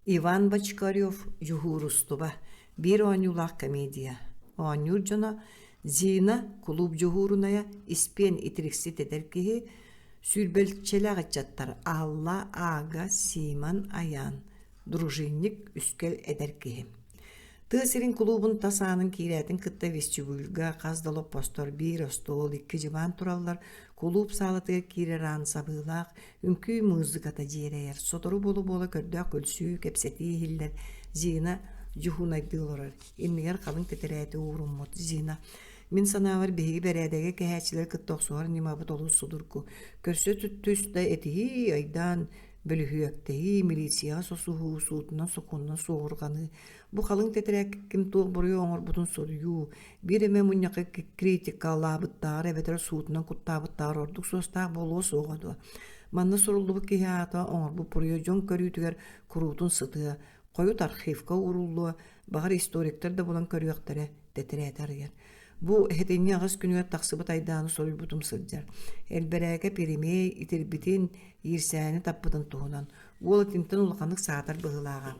Иван Бочкарев «Дьуһуурустуба» биир оонньуулаах комедия. Оонньуур дьоно Зина кулууп дьуһуурунайа, Испиэн итириксит эдэр киһи, сүүрбэччэлээх ыччаттар Алла, Ага, Симон, Аян, дружинник, үскэл эдэр киһи. Тыа сирин кулуубун тас аанын киирээтин кытта вестибюльга хас да олоппостор, биир остуол, икки дьыбаан тураллар, кулууп саалатыгар киирэр аан сабыылаах, үҥкүү музыката дьиэрэйэр, сотору буола-буола көрдөөх күлсүү, кэпсэтии иһиллэр, Зина дьуһуунайдыы олорор, иннигэр халыҥ тэтэрээти ууруммут Зина Мин санаабар биһиги бэрээдэги кэһээччилэри кытта охсуһар ньымабыт олус судургу. Көрсө түс да этиһии, айдаан, бөлүһүөктэһии, милицияҕа сосуһуу, суутунан сокуонунан суоһурҕаныы, бу халыҥ тэтэрээккэ ким туох буруйу оҥорбутун суруйуу, биир эмэ мунньахха критикалаабыттааҕар эбэтэр суутунан куттаабыттааҕар ордук суостаах буолуо суоҕа дуо? Манна суруллубут киһи аата оҥорбут буруйа дьон көрүүтүгэр куруутун сытыа, хойут архивка ууруллуо, баҕар историктар да булан көрүөхтэрэ, тэтэрээти арыйар. Бу этинньи аҕыс күнүгэр тахсыбыт айдааны суруйбутум сылдьар. Элбэрээкэ пиримиэй итирбитин, иирсээни таппытын туһунан. Уол итинтэн улаханнык саатар быһыылааҕа.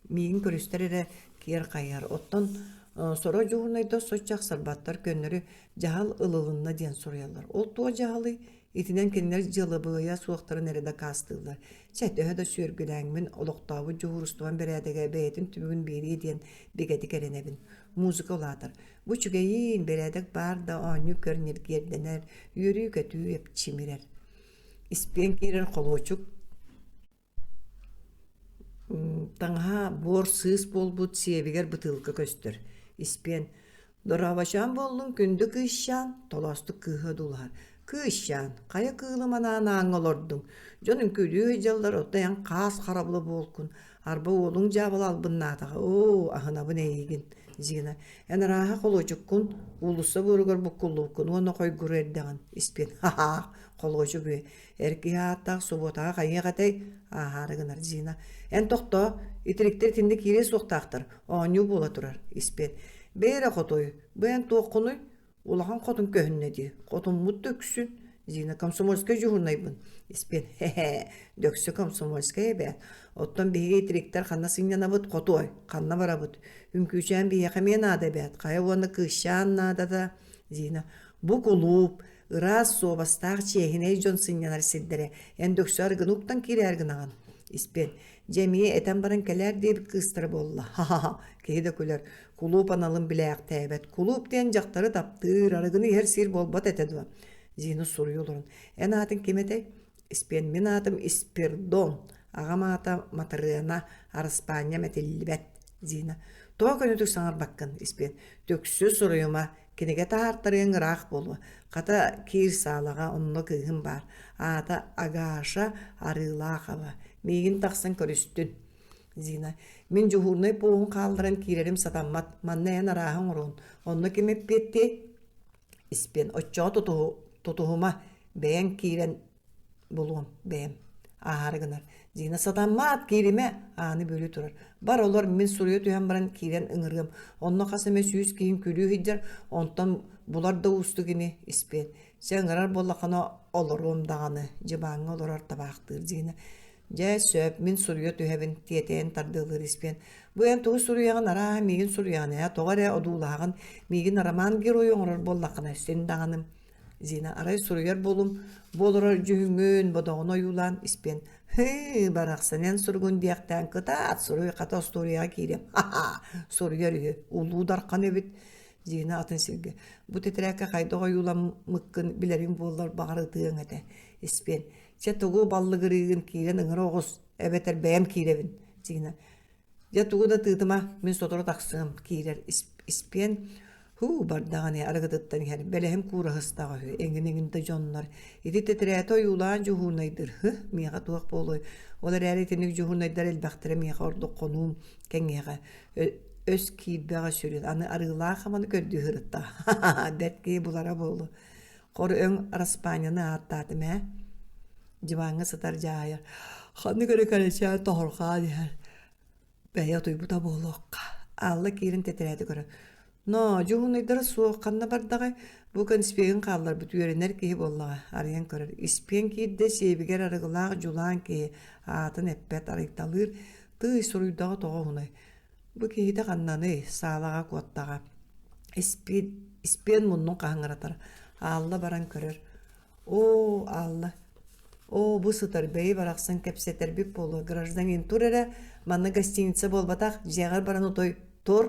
Миигин көрүстэр эрэ киэр хайыһар. Оттон сорох дьуһунайдар соччо ахсарбаттар, көннөрү дьаһал ылылынна диэн суруйаллар. Ол туох дьаһалый? Итинэн кинилэр дьыалабыайа суохтарын эрэ дакаастыыллар. Чэ, төһө да сүөргүлээҥмин, олохтообут дьуһуурустубам бэрээдэгэ бэйэтин түмүгүн биэриэ диэн бигэтик эрэнэбин. Музыка улаатар. Бу үчүгэйиин, бэрээдэк баар да оонньуу көр ньиргиэрдэнэр, үөрүү-көтүү эпчимирэр. Испиэн киирэр холуочук Таҥаһа буор сыыс буолбут сиэбигэр бытыылка көстөр. Испиэн «Дорообочоон буоллуҥ, күндү кыысчаан» толоостук кыыһы одуулаһар. «Кыысчаан, хайа кыылым анаан ааҥҥа олордуҥ? Дьон үҥкүүлүү сылдьаллар, оттон эн хаас харабыла буолкун. Арба уолуҥ дьаабыла албыннаатаҕа, оо, аһынабын эйигин» Зина, эн арааһа холуочуккун, уулусса буоругар буккуллубуккун уонна хойгуру эрдэҕин. Испиэн «Ха-ха, холуочук үө, Эр киһи ааттаах субуотаҕа хайыах этэй? Ааһаары гынар Зина. Эн тохтоо, итириктэр итиннэ киириэ суохтаахтар, оонньуу буола турар, Испиэн. Бэйэ эрэ хотуй, бу эн туоххунуй? Улахан хотун көһүннэ дии, хотуммут да үксүн. Зина, комсомольскай дьуһурнайбын. Испиэн, хэ-хэ, дөксө комсомольскай эбээт. Оттон биһиги итириктэр ханна сынньанабыт, хотуой, ханна барабыт? Үҥкүүчээн биһиэхэ эмиэ наада эбээт, хайа уонна кыысчаан наадата. Зина, бу кулууп, Ыраас, суобастаах, чиэһинэй дьон сынньанар сирдэрэ. Эн дөксө арыгыны уктан киирээр гынаҕын. Испиэн, дьэ эмиэ этэн баран кэлээр диэбит кыыстара буолла. Ха-ха-ха, киһи да күлэр. Кулууп аналын билээхтээбэт. Кулууп диэн дьахтары таптыыр, арыгыны иһэр сир буолбат этэ дуо? Зина суруйа олорон, эн аатыҥ ким этэй? Испиэн, мин аатым Испирдон, аҕам аата Матырыана, араспаанньам этиллибэт. Зина, тоҕо көнөтүк саҥарбаккын? Испиэн, түксү суруйума, Кинигэ таһаартарыаҥ ыраах буолуо. Хата, киир саалаҕа, онно кыыһым баар. Аата Агаша Арыылаахаба. Миигин тахсан көрүстүн. Зина, мин дьуһуурунай пуоһун хаалларан киирэрим сатаммат. Манна эн арааһы оҥоруон. Онно ким эппиэттиэй? Испиэн, оччоҕо тутуһума. Бэйэҥ киирэн Булуом, бэйэм. Ааһаары гынар. Дина сатаммаат, кииримэ, ааны бүөлүү турар. Бар олор, мин суруйа түһэн баран киирэн ыҥырыам. Онно хас эмэ сүүс киһин күлүү сылдьар, онтон булар да уустук ини, испиэн. Чэ, ыҥырар буоллаххына олоруом даҕаны, дьыбааҥҥа олорор табаахтыыр Дина. Дьэ, сөп, мин суруйа түһэбин, тиэтэйэн тардыалыыр испиэн. Бу эн тугу суруйаҕын, арааһа миигин суруйаҕын ээ, тоҕо эрэ одуулаһаҕын, миигин роман геройа оҥорор буоллаххына, син даҕаным. Зина арай суруйар буолум, бу олорор дьүһүҥҥүн, бодоҕун ойуулаан испиэн «Һыы, барахсан эн суругун диэхтээн кытаат, суруй хата остуоруйаҕа киириэм, ха-ха, суруйар үһү, улуу дархан эбит» Зина атын сиргэ «Бу тэтэрээккэ хайдах ойууламмыккын билэриҥ буоллар баҕар ытыаҥ этэ» Испиэн «Чэ тугу баллыгырыыгын киирэн ыҥыра оҕус, эбэтэр бэйэм киирэбин» Зина Дьэ тугу да тыытыма, мин сотору тахсыам, киирэр испиэн һуу бардаҕын арыгытыттан иһэр, бэлэһим куураһыстаҕа үһү, эҥин-эҥин да дьоннор. Ити тэтэрээти ойуулаан дьуһуунайдыр, һы, миэхэ туох буолуой, ол эрээри итинник дьуһуунайдар элбэхтэрэ миэхэ ордук хонуум кэҥиэҕэ, өс киирбэҕэ сүрүн, аны арыылаах аманы көрдүү сырытта, ха-ха, бэрт киһи булара буолуо. Хор өҥ араспаанньаны ааттаатым ээ. Дьыбааҥҥа сытар дьаайар. Ханнык эрэ кэрэчээн тоһорҕоон иһэр. Бэйэ утуйбута буолуохха. Аалла киирэн тэтэрээти көрөр. Ноо, дьуһунайдара суох, ханна бардаҕай? Бу конспегын хаалларбыт үөрэнэр киһи буоллаҕа, арыйан көрөр. Испиэн киирдэ, сиэбигэр арыгылаах дьулаан киһи, аатын эппэт, арыйталыыр, тыый суруйдаҕа тоҕо уһунай. Бу киһитэ ханнаный, саалаҕа куоттаҕа. Испиэн, испиэн муннун хаһыҥыратар, аалла баран көрөр. Оо, аалла, оо, бу сытар бэйи барахсан кэпсэтэрбит буолуо, гражданин тур эрэ, манна гостиница буолбатах, дьиэҕэр баран отой тур,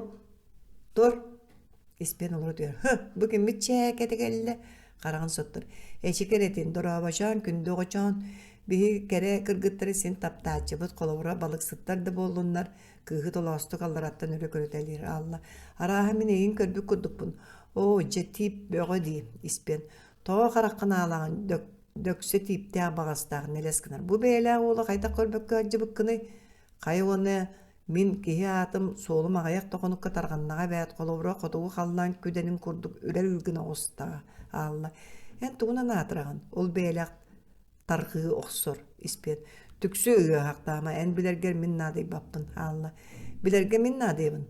тур. Испиэн олоро түһэр. Һы, бу киммит чээкэтэ кэллэ? Хараҕын соттор. Эчи кэрэтин, дорообочоон, күндү оҕочоон, биһи кэрэ кыргыттары син таптааччыбыт, холобура балыксыттар да буоллуннар, кыыһы толоостук аллараттан өрө көрүтэлиир Аалла. Арааһа мин эйигин көрбүт курдукпун. Оо, дьэ тиип бөҕө дии, Испиэн. Тоҕо хараххын аалаҕын дөксө тииптээх баҕастаах нэлэс гынар. Бу бэйэлээх уолу хайдах көрбөккө сылдьыбыккыный? Хайа уонна мин киһи аатым суолум аҕыйах да хонукка тарҕаннаҕа эбээт холобура хотугу халлаан күдэнин курдук үрэр ыыргын оҕустаҕа аалла. Эн тугунан аатыраҕын? Ол бэйэлээх тарҕыы охсор испиэн. Түксү ыаһахтаама эн билэргэр мин наадыйбаппын аалла. Билэргэ мин наадыйабын.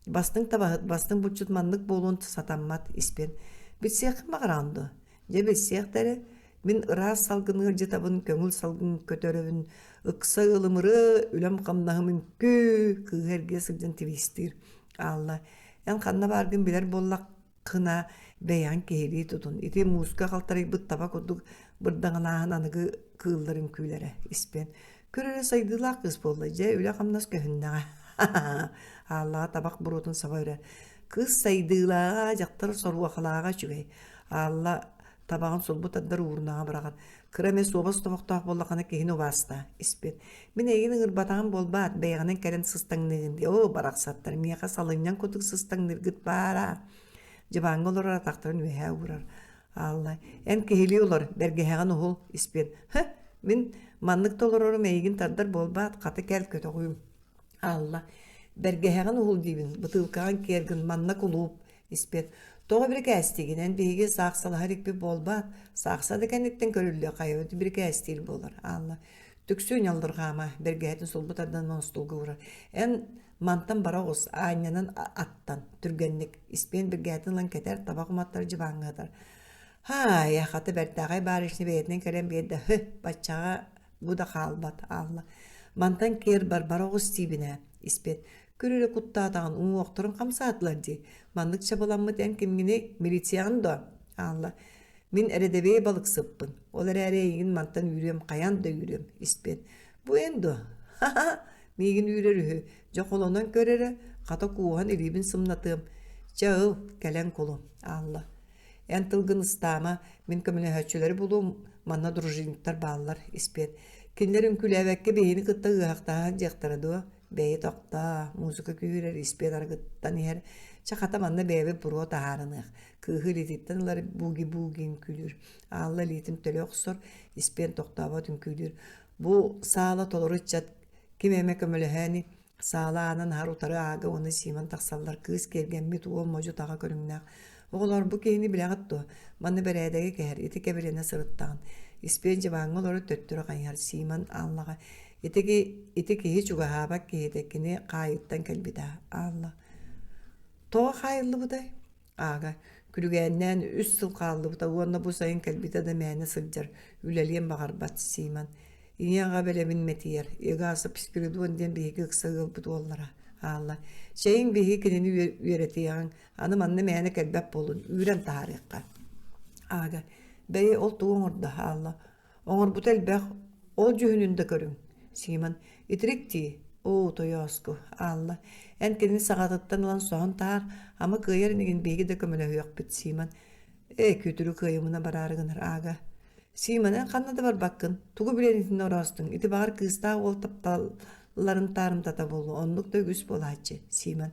Бастыҥ табаһыт, бастыҥ булчут маннык буолуон сатаммат испиэн. Билсиэххин баҕараҕын дуо? Дьэ билсиэхтэрэ. Мин ыраас салгын ыалдьытабын, көҥүл салгын көтөрөбүн, ыкса ыалымыры, үлэм-хамнаһым үҥкүү, кыыһа эргийэ сылдьан тибиистиир. Аалла, эн ханна бааргын билэр буоллаххына, бэйэҕин киһилии тутун. Ити мууска халтарыйбыт таба курдук бырдаҥалааһын аныгы кыыллар үҥкүүлэрэ, испиэн. Көр эрэ сайдыылаах кыыс буолла, дьэ үлэ-хамнас көһүннэҕэ. Ааллаҕа табах буруотун саба үрэр. Кыыс сайдыылааҕа, дьахтар соруохалааҕа үчүгэй. Аалла табаҕын сулбу тардар уурунаҕа быраҕар. Кыра эмэ суобас тобохтоох буоллаххына киһини убаастаа, испит. Мин эйигин ыҥырбатаҕым буолбаат, бэйэҕинэн кэлэн сыстаҥныыгын дии. Оо, барахсаттар, миэхэ салынньаҥ курдук сыстаҥныыргыт баара. Дьыбааҥҥа олорор атахтарын үөһээ уурар. Аалла, эн киһилии олор, бэргэһэҕин уһул, испиэн. Һы, мин маннык толорорум эйигин тардар буолбаат, хата кэл көтөҕүүм. Аалла, бэргэһэҕин уһул диибин, бытыылкаҕын киэр гын, манна кулууп, испиэн. Тоҕо бирикээстиигин, эн биһиги саахсалаһар иликпит буолбаат, саахса да кэнниттэн көрүллүө хайабыт бирикээстиир буолар. Аалла, түксүү ньаллырҕаама, бэргэһэтин сулбу тардан остуолга уурар. Эн Мантан бара оҕус, аанньанан аттан, түргэнник, испиэн биргээтин ылан кэтэр, табах уматтар дьыбааҥҥа ытар. Һаайа, хата бэртээхэй барышня бэйэтинэн кэлэн биэрдэ, һы, баччаҕа бу да хаалбат, аалла. Мантан киэр барбара оҕус диибин ээ, испиэн. Күр эрэ куттаатаҕын, уҥуохтарын хамсаатылар дии. Маннык чабыламмыт эн кимҥиний, милицияҕын дуо? Аалла. Мин эрэдэбиэй балыксыппын, ол эрээри эйигин мантан үүрүөм, хайаан да үүрүөм, испиэн. Бу эн дуо? Ха-ха, миигин үүрэр үһү. Дьэ холонон көр эрэ, хата кууһан илиибин сымнатыам. Чэ ыл, кэлэн кулу, Аалла. Эн тылгын ыстаама, мин көмөлөһөөччүлэри булуом, манна дружинниктар бааллар, испиэн. Кинилэр үҥкүүлээбэккэ биһигини кытта ыаһахтаһан дьиэхтэрэ дуо? Бэйи тохтоо, музыка күүһүрэр, испиэн арыгыттан иһэр. Чэ хата манна бэйэбит буруо таһаарыныах. Кыыһы илиититтэн ылар буги-буги үҥкүүлүүр. Аалла илиитин төлө охсор, испиэн тохтообот үҥкүүлүүр. Бу саала толору ыччат ким эмэ көмөлөһөөни саала аанын аһар утары Аага уонна Симон тахсаллар кыыс киэргэммит уол модьу-таҕа көрүҥнээх. Оҕолоор бу киһини билэҕит дуо? Манна бэрээдэги кэһэр, ити кэбилэнэ сырыттаҕын. Испиэн дьыбааҥҥа олорор төттөрү хайыһар Симон Ааллаҕа ити, ити киһи чугаһаабат киһитэ кини хаайыттан кэлбитэ Аалла. Тоҕо хаайыллыбытай? Аага, күлүгээннээн үс сыл хааллыбыта уонна бу сайын кэлбитэ да мээнэ сылдьар, үлэлиэн баҕарбат Симон. Ийэ-аҕа бэлэмин мэтийэр, Егасов Спиридон диэн биһиги ыкса ыалбыт уоллара Аалла. Чэйиҥ биһиги кинини үөрэтиэҕиҥ, аны манна мээнэ кэлбэт буолун, үүрэн таһаарыахха. Аага, бэйи ол тугу оҥордо Аалла. Оҥорбута элбэх, ол дьүһүнүн да көрүҥ. Симон, итирик дии, оо, тойооску, Аалла, эн кинини саҕатыттан ылан соһон таһаар, ама кыайар инигин биһиги да көмөлөһүөхпүт, Симон. Ээ, күтүрү кыайымына бараары гынар Аага. Симон, эн ханна да барбаккын, тугу билэн итиннэ ороостуҥ, ити баҕар кыыстаах уол тапталларын таарымтата буолуо, оннук да үгүс буолааччы, Симон.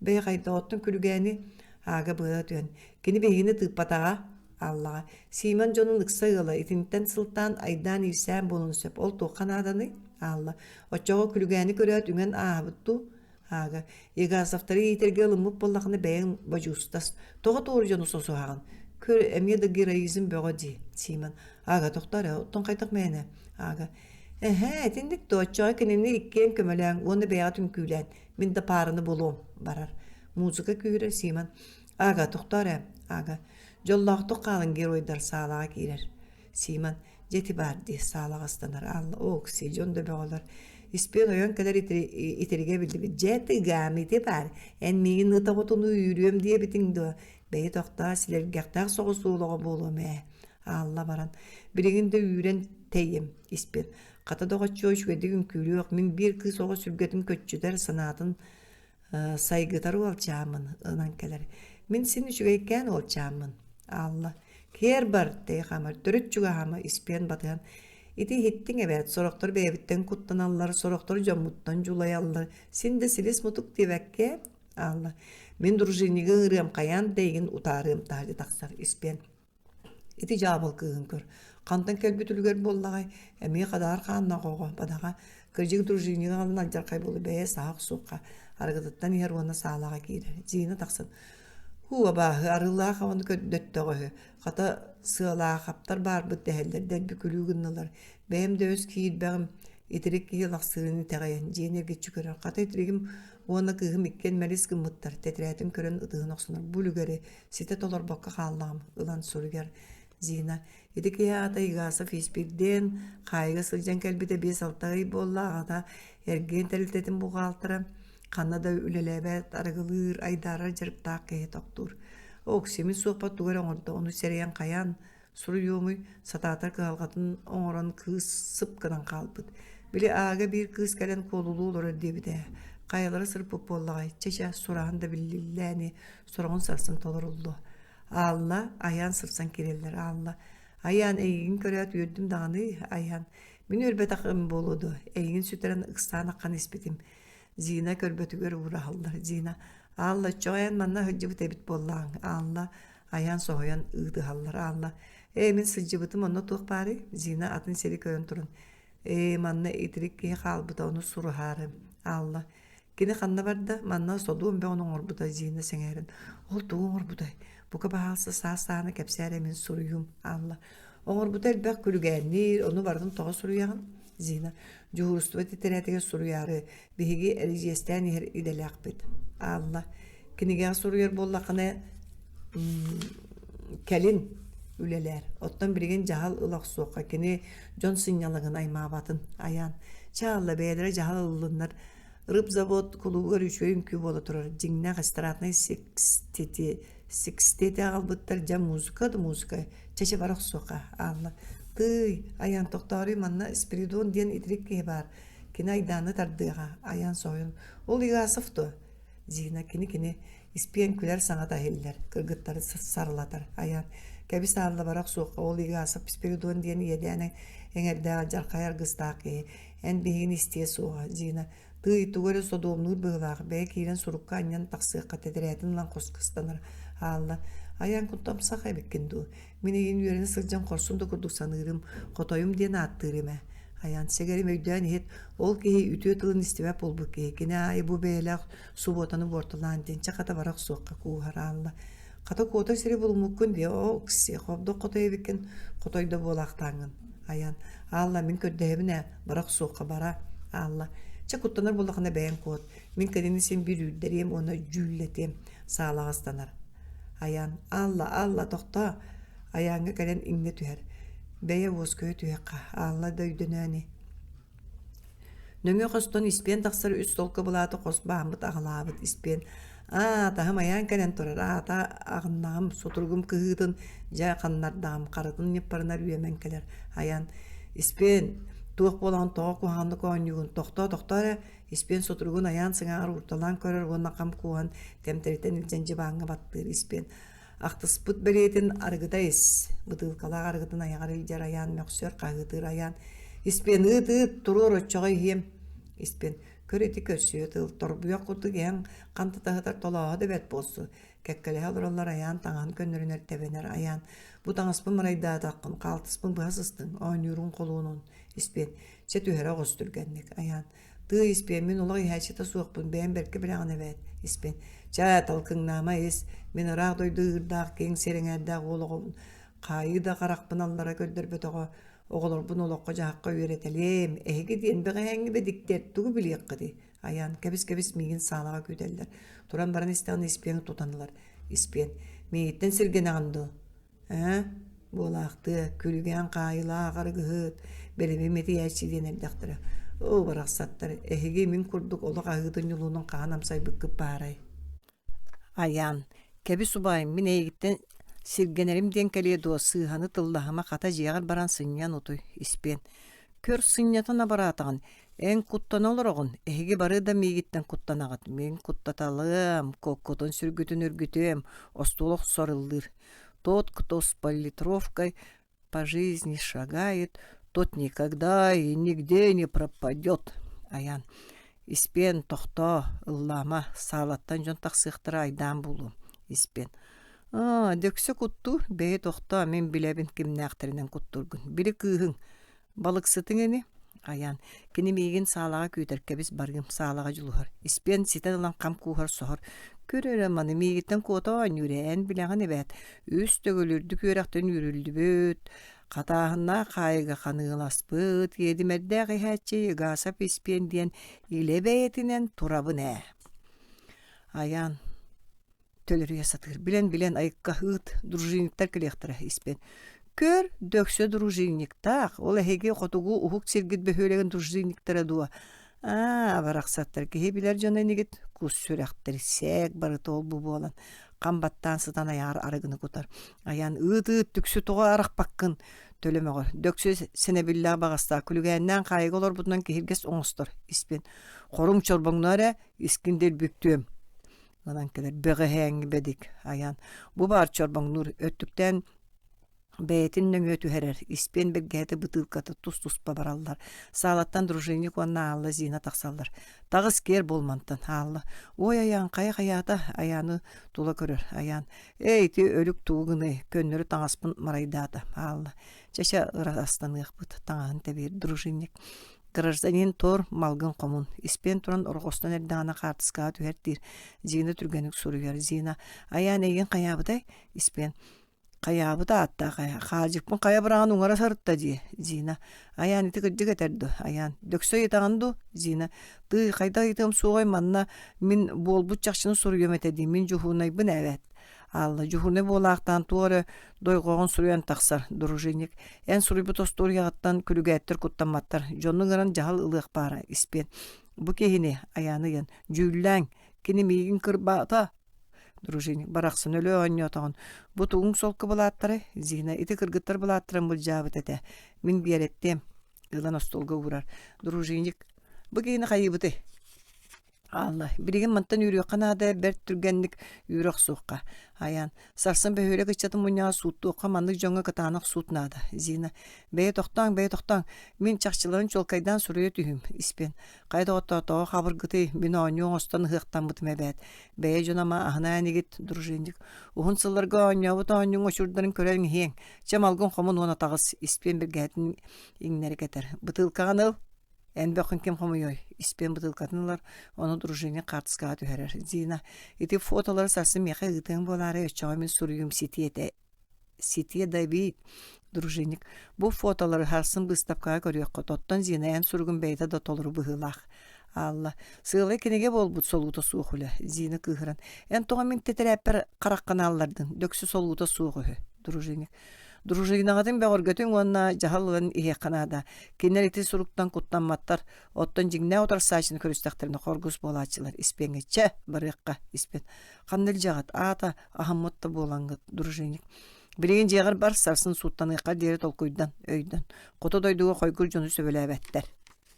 Бэйэ хайдах оттон күлүгээни Аага быа түһэн, кини биһигини тыыппатаҕа, Аллаҕа. Симон дьонун ыкса ыала, итинтэн сылтаан айдаан-иирсээн буолуон сөп. Ол туохха нааданый? Аалла. Оччоҕо күлүгээни көрөөт үҥэн ааһабыт дуу? Аага. Егасовтары иитэргэ ылыммыт буоллахына бэйэҥ бодьуустас. Тоҕо туора дьону сосуһаҕын? Көр, эмиэ да героизм бөҕө дии, Симон. Аага, тохтоо эрэ, оттон хайдах мээнэ? Аага. Эһээ, итинник дуо, оччоҕо кинини иккиэн көмөлөөҥ уонна бэйэҕит үҥкүүлээн. Мин да паараны булуом, барар. Музыка күүһүрэр Симон. Ага, тохтоо эрэ, Ага. Дьоллоохтук хаалан геройдар саалаҕа киирэр. Симон, дьэ ити баар дии, саалаҕа ыстанар. Аалла, оокси, дьон да бөҕөлөр. Испиэн ойон кэлэр итиригэ биллибит. Дьэ, тыгаам, ити баар. Эн миигин ыт оҕотунуу үүрүөм диэбитиҥ дуо? Бэйи тохтоо, силэргэхтээх соҕус уол оҕо буолуом ээ. Аалла баран, билигин да үүрэн тэйиэм, испиэн. Хата доҕоччуо үчүгэйдик үҥкүүлүөх, мин биир кыыс оҕо сүргэтин көччүтэр, санаатын сайгытар уолчааммын ынан кэлэр. Мин син үчүгэйкээн уолчааммын. Аалла. Киэр бар, тэй хамар, төрүт чугаһаама, испиэн батыһан. Ити иһиттиҥ эбээт, сорохтор бэйэбиттэн куттаналлар, сорохтор дьоммуттан дьулайаллар. Син да силис-мутук диэбэккэ, Аалла. Мин дружиннигы ыҥырыам хайаан да эйигин утаарыам таһырдьа тахсар испиэн. Ити дьаабыл кыыһын көр, хантан кэлбит үлүгэр буоллаҕай, эмиэ хадаар хааннаах оҕо, бадаҕа, кырдьык дружиннига аҕалан алдьархай буолу бэйэ саха охсуохха, арыгытыттан иһэр уонна саалаҕа киирэр. Зина тахсан, «Һуу, абааһы, арыылаах абаны көрдөттөҕө үһү, хата сыалаахаптар баарбыт дэһэллэр дэлби күлүү гыннылар, бэйэм да өс киирбэҕим, итирик киһи лахсыырын итэҕэйэн, дьиэни эргиччи көрөр, хата итиригим уонна кыыһым иккиэн мэлис гыммыттар, тэтэрээтин көрөн ытыһын охсунар, бу үлүгэри ситэ толорбокко хааллаҕым, ылан суруйар Зина. Ити киһи аата Игасов Испирдиэн, хаайыга сылдьан кэлбитэ 5-6 ый буолла, аҕата эргиэн тэрилтэтин буҕаалтара, ханна да үлэлээбэт, арыгылыыр, айдаарар дьарыктаах киһи тохтуур. Окси, мин суохпар тугу эрэ оҥордо, ону сэрэйэн хайаан суруйуомуй, сатаатар кыһалҕатын оҥорон кыыс сып гынан хаалбыт. Били аага биир кыыс кэлэн куолулуу олорор диэбитэ ээ. Хайалара сырпыт буоллаҕай, чэ-чэ, сураһан да биллиллээ ини, сороҕун сарсын толоруллуо. Аалла, Айаан сырсан киирэллэр, Аалла. Айаан, эйигин көрөөт үөрдүм даҕаны, Айаан. Мин үөрбэтэхим буолуо дуо, эйигин сүтэрэн ыксаан аххан испитим. Зина көрбөтүгэр уураһаллар. Зина, Аалла, оччоҕо эн манна сылдьыбыт эбит буоллаҕыҥ. Аалла, Айаан соһуйан ыытыһаллар. Аалла, ээ, мин сылдьыбытым онно туох баарый? Зина атын сири көрөн туран, ээ, манна итирик киһи хаалбыта, ону суруһаары. Аалла, Кини ханна барда, манна содуом бөҕөнү оҥорбута Зина сэҥээрэн, ол тугу оҥорбутай, бука баһаалыста саас-сааһына кэпсээ эрэ мин суруйуум, Аалла. Оҥорбута элбэх күлүгээнниир, ону барытын тоҕо суруйаҕын? Зина, дьуһуурустуба тэтэрээтигэр суруйаары, биһиги эридьиэстээн иһэр идэлээхпит. Аалла, кинигэҕэ суруйар буоллаххына, кэлин үлэлээр. Оттон билигин дьаһал ыла охсуохха, кини дьон сынньалаҥын аймаабатын. Айаан, чэ Аалла, бэйэлэрэ дьаһал ыллыннар, Рыбзавод кулуубугар үчүгэй үҥкүү буола турар. Дьиҥнээх эстраднай секстети секстети аҕалбыттар дьэ музыка да музыка. Чэ-чэ бара охсуохха, Аалла. Тыый, Айаан тохтооруй манна Спиридон диэн итирик киһи баар. Кини айдааны тардыаҕа. Айаан соһуйан. Ол Игасов дуо? Зина кини-кини испиэн күлэр саҥата иһиллэр, кыргыттары сарылатар. Айаан, кэбис Аалла бара охсуохха, ол Игасов Спиридон диэн иэдээн эҥэрдээх алдьархай аргыстаах киһи. Эн биһигини истиэ суоҕа, Зина. Тыый, тугу эрэ содуомнуур быһыылаах, бэйэ киирэн сурукка анньан тахсыахха тэтэрээтин ылан хоско ыстанар. Аалла, айаан куттамсах эбиккин дуу? Мин эйигин үөрэнэ сылдьан хорсун да курдук саныырым, хотойум диэн ааттыырым ээ. Айаан, сэгэрим өйдөөн иһит, ол киһи үтүө тылын истибэт буолбут киһи, кини аайы бу бэйэлээх субуотаны буортулаан диэн, чэ хата бара охсуохха кууһар Аалла. Хата куотар сири булуммуккун диэ, оо, ыксиэ, хобдох хотой эбиккин, хотой да буолаахтааҥҥын. Айан, Аалла, мин көрдөһөбүн ээ, бара охсуохха бара. Аалла, чэ куттанар буоллахына бэйэҥ куот, мин кинини син биир үүрдэриэм уонна дьүүллэтиэм, саалаҕа ыстанар. Айан, Аалла, Аалла, тохтоо! Айааҥҥа кэлэн иҥнэ түһэр. Бэйэ уоскуйа түһүөххэ, Аалла да өйдөнөө ини. Нөҥүө хостон испиэн тахсар үс солко былааты хос бааммыт аҕалаабыт испиэн аа таһым айаан кэлэн турар аата аҕыннаҕым сутуругум кыһыытын дьэ ханнардаҕым харытын ньыппарынар үөмэн кэлэр айаан испиэн туох буолаҕын тоҕо куһаҕаннык оонньуугун тохтоо тохтоо эрэ испиэн сутуругун айаан сыҥааҕар уурталаан көрөр уонна хам кууһан тэмтэритэн илдьэн дьыбааҥҥа баттыыр испиэн Ахтыспыт бэлиэтин арыгыта ис, бытыылкалаах арыгытын айаҕар илдьэр айаан мөхсөр, хаһыытыыр айаан. Испиэн ыыт ыыт, туруор оччоҕо иһиэм. Испиэн көр ити көрсүө тыл, торбуйах курдук иһэн хантата сытар толооһо да бэрт буолсу. Кэккэлэһэ олороллор айаан таҥаһын көннөрүнэр тэбэнэр айаан. Бу таҥаспын марайдаатаххын, хаалтыспын быһа сыстыҥ, оонньуурун холуонун. Испиэн чэ түһэрэ оҕус түргэнник айаан. Тыа испиэн, мин олох иһээччитэ суохпун, бэйэм бэркэ билэҕин эбээт, испиэн. Чэ, талкыҥнаама ис, мин ыраах дойду ыырдаах, киэҥ сир эҥээрдээх уол оҕобун. Хаайыы да харахпын аллара көрдөрбөтөҕө, оҕолорбун олоххо-дьаһахха үөрэтэлиэм. Эһиги диэн бэҕэһээҥҥи бэдиктэр тугу билиэххитий? Айаан, кэбис-кэбис миигин саалаҕа күүтэллэр. Туран баран истэҕинэ Испиэни тутан ылар. Испиэн, миигиттэн сиргэнэҕин дуо? Ээ, буолаахтыа, күлүгээн хаайылаах арыгыһыт, бэлэми мэтийээччи диэн эрдэхтэрэ. Оо, барахсаттар, эһиги мин курдук олох аһыытын-ньулуунун хаһан амсайбыккыт баарай? Айаан, кэбис убаайым, мин эйигиттэн сиргэнэрим диэн кэлиэ дуо, сыыһаны тыллаһыма, хата дьиэҕэр баран сынньан утуй, испиэн. Көр сынньатан абыраатаҕын, эн куттана олороҕун, эһиги бары да миигиттэн куттанаҕыт, мин куттаталыам, коккутун сүргүтүн үргүтүөм, остуол охсор ыллыыр. Тот, кто с поллитровкой по жизни шагает, тот никогда и нигде не пропадет. Айаан Испиэн, тохтоо, ыллаама, саалаттан дьон тахсыахтара айдаан буолуо. Испиэн Аа, дөксө куттуур, бэйэ тохтоо, мин билэбин кимнээхтэринэн куттуургун. Били кыыһыҥ, Балыксытыҥ ини? Айаан, кини миигин саалаҕа күүтэр, кэбис барыым, саалаҕа дьулуһар. Испиэн ситэн ылан хам кууһар соһор. Көр эрэ маны миигиттэн куота оонньуур ээ, эн билэҕин эбээт. Үс төгүл үрдүк үөрэхтэн үүрүллүбүт, хатааһыннаах хаайыга ханыыласпыт, иэдимэрдээх иһээччи Егасов Испиэн диэн илэ бэйэтинэн турабын ээ. Айаан төлөрүйэ сатыыр. Билэн-билэн айыккаһыыт дружинниктар кэлиэхтэрэ испин. Көр, дөксө дружинниктаах, ол эһиги хотугу уһук сиргит бөһүөлэгин дружинниктара дуо? Аа, барахсаттар киһи билэр дьоно инигит кус сүрэхтэр сээк барыта ол-бу буолан хам баттаан сытан айаар арыгыны кутар. Айаан ыыт-ыыт түксү тоҕо арахпаккын төлөмөҕөр. Дөксө сэнэбиллээх баҕастаах күлүгээннээн хаайыга олорбутунан киһиргэс оҥостор испин. Хоруҥ чорбоҥно эрэ искин дэлбүктүөм Ынан кэлэр бэҕэһээҥҥи бэдик айан бу баар чорбоҥнуур өттүктээн бэйэтин нөҥүө түһэрэр испиэн бэргэһэтэ бытыылката тус-туспа бараллар саалаттан дружинник уонна Аалла Зина тахсаллар таҕыс киэр буолмантан Аалла ой айаан хайа хайаата айааны тула көрөр айаан эй ити өлүк тугу гыныай көннөрү таҥаспын марайдаата Аалла чэ-чэ ырастаныахпыт таҥаһын тэбиир дружинник Гражданин Тор малгын хомун, испиэн туран орҕостон эрдэҕинэ хаартыскаҕа түһэртиир. Зина түргэнник суруйар. Зина, айаан эйигин хайаабытай? Испиэн, хайаабыт ааттаах ээ, хаалдьыкпын хайа быраҕан уҥара сырытта дии. Зина, айаан ити кырдьык этэр дуо? Айаан, дөксө ыйытаҕын дуу? Зина, тыый, хайдах ыйытыам суоҕай манна мин буолбут чахчыны суруйуом этэ дии, мин дьуһуунайбын эбээт. Аалла дьуһуунай буолаахтаан туох эрэ дойҕоҕун суруйан тахсар, дружинник. Эн суруйбут остуоруйаҕыттан күлүгээттэр куттамматтар, дьону ыҥыран дьаһал ылыах баара, испиэн. Бу киһини, айааны ыйан, дьүүллээҥ, кини миигин кырбаата. Дружинник барахсан өлө оонньоотоҕун. Бу тугуҥ солко былааттарай? Зина ити кыргыттар былааттарын былдьаабыт этэ. Мин биэрэттиэм. Ылан остуолга уурар. Дружинник бу киһини хайыыбытый? Аалла, билигин мантан үүрүөххэ наада, бэрт түргэнник үүрэ охсуохха. Айаан, сарсын бөһүөлэк ыччатын мунньаҕар сууттуохха маннык дьоҥҥо кытаанах суут наада. Зина, бэйэ тохтооҥ, бэйэ тохтооҥ, мин чахчыларын чуолкайдаан суруйа түһүүм. Испиэн, хайа доҕоттоо тоҕо хабыргытый, мин оонньуу оҥостон ыһыахтаммытым эбээт. Бэйэ дьоно ама аһынаа инигит, дружинник. Уһун сылларга оонньообут оонньууҥ очурдарын көрөн иһиэҥ. Чэ малгын хомун уонна таҕыс, Испиэн бэргэһэтин иҥнэри кэтэр. Бытыылкаҕын ыл, Эн бөххүн ким хомуйуой? Испиэн бытыылкатын ылар, ону дружинник хаартыскаҕа түһэрэр. Зина, ити фотолары сарсын миэхэ ыытыаҥ буолаарай, оччоҕо мин суруйуум ситиэ этэ. Ситиэ Давид, дружинник, бу фотолары сарсын быыстапкаҕа көрүөххүт, оттон Зина эн суругун бэйэтэ да толору быһыылаах. Аалла, сыалай кинигэ буолбут солуута суох үлэ, Зина кыыһыран. Эн тоҕо мин тэтэрээппэр хараххын ааллардыҥ, дөксө солуута суох үһү, дружинник. Дружинаҕытын бөҕөргөтүҥ уонна дьаһал ылан иһиэххэ наада. Кинилэр ити суруктан куттамматтар, оттон дьиҥнээх утарсааччыны көрүстэхтэринэ хоргус буолааччылар. Испиэҥҥэ чэ, барыахха, испиэн. Ханна илдьэҕит? Аата, аһыммыт да буолаҥҥыт, дружинник. Билигин дьиэҕэр бар, сарсын сууттаныахха диэри толкуйдан, өйдөн. Хоту дойдуга хойгур дьону сөбүлээбэттэр.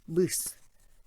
Быыс.